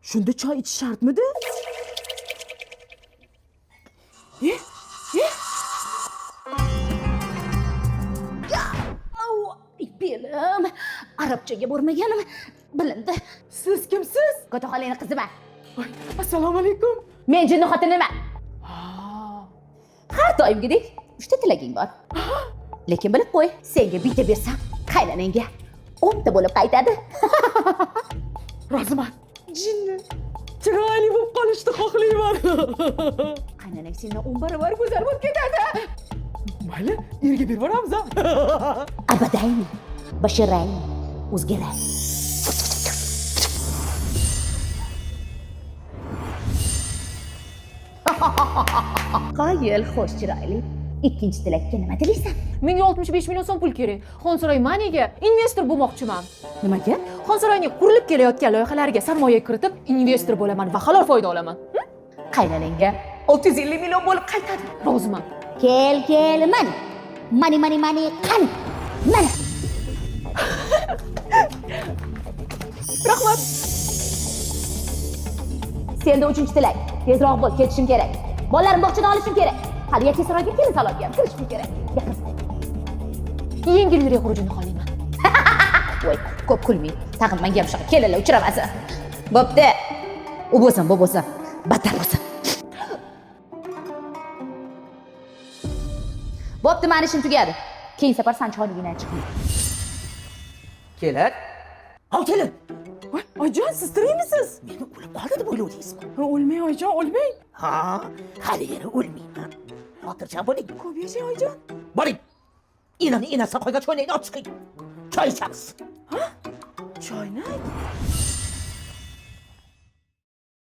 Shunda choy ichish shartmidi? E? E? Belim, arabchaga bormaganim bilindi. Siz kimsiz? Kotaxonani qiziman. Voy, assalomu alaykum. Men jinni xotiniman. Har doimgidek 3 ta tilaging bor. Lekin bilib qo'y, senga bitta bersam, qaynonangga 10 ta bo'lib qaytadi. Roziman. Jinni. Chiroyli bo'lib qolishni xohlayman. Qaynonang sendan 10 barobar go'zal bo'lib ketadi. Mayli, erga berib yuboramiz a. Abadayni, basharayni, o'zgaray. Qoyil, xo'sh chiroyli. Ikkinchi tilakka nima tilaysan? Menga 65 million so'm pul kerak. Xonsaroy Maniga investor bo'lmoqchiman. Nimaga? Xonsaroyning qurilib kelayotgan loyihalariga sarmoya kiritib, investor bo'laman va halol foyda olaman. Qaynonangga 650 million bo'lib qaytadi. Roziman. Kel, kel, mani. Mani, mani, mani, qani. Mana. Rahmat. Senda uchinchi tilak. Tezroq bo'l, ketishim kerak. Bolalarimni bog'chadan olishim kerak. Hali Yakkasaroyga kelin salonga ham kirishim kerak. Yaqin. Yengil yurak xurujini xohlayman. Voy, ko'p kulmang. Tag'in menga ham shunaqa kelinlar uchramasa. Bo'pti. U bo'lsin, bu bo'lsin. Battar bo'lsin. Bo'pti, mani ishim tugadi. Keyin safar san choyligingdan chiqma. Kelin. Al kelin. Voy, oyijon, siz tirikmisiz? Meni o'lib qoldi deb o'ylovdingizmi? O'lmang, oyijon, o'lmang. Ha, hali yana o'lmayman. Xotirjam bo'ling. Ko'p yashang, oyijon. Boring. Enani enasi qo'ygan choynakni olib chiqing. Choy ichamiz. Choynak?